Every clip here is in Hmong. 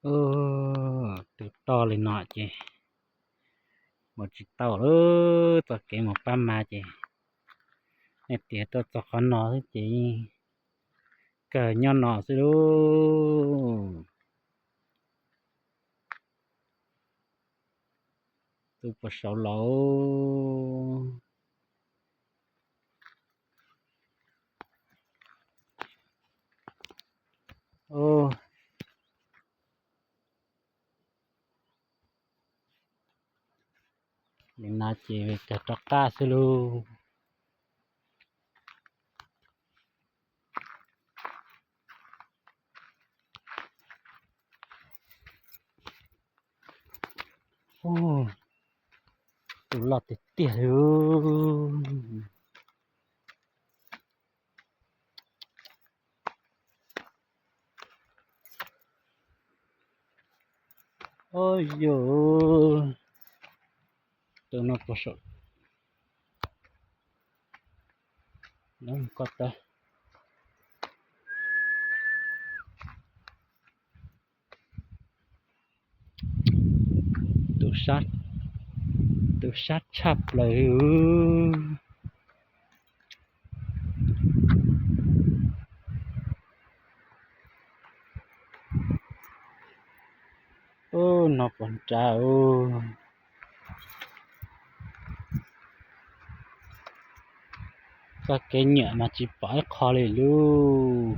Ub, tu toj li no ces mus tsis tau lawm, txoj kev mus pab mas ces nej tias tuaj txog qhov no xwb ces yeej kawg nyob no xwb lauj. Tu puas saud los? Li no ces kawg rov qab xwb lauj. Tu loj tiag tiag li. Ub, yus, tus no puas saum, ko taw, tus sab tshaj plaws li. Ub, no puas nrad ub. Txoj kev nyuam mas tsis pom ib qho li lauj.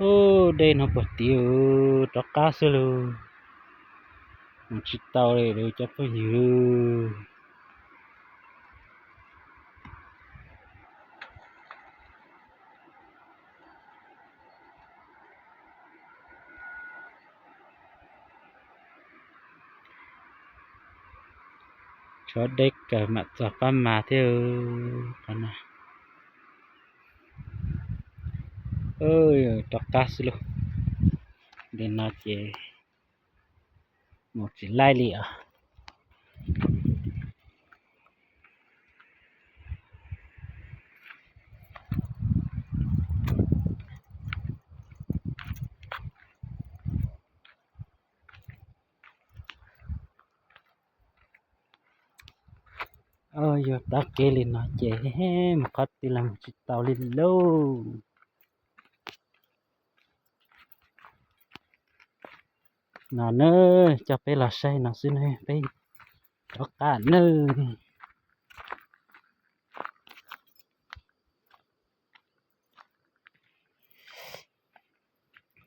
Ub, dej no puag tid, rov qab xwb lauj. Mus tsis tau li lauj cov phooj ywg. Tshuav deb kawg mam txog pab mas thiab qhov no. Rov qab xwb lauj. Li no ces mus tsis laij li os. Yog tav kev li no ces mus qhov twg los mus tsis tau li lauj. No nawb, coj peb los saib no xwb nawb, peb rov qab nawb.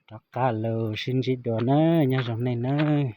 Rov qab los sib ntsib dua nawb, nyob zoo nej nawb.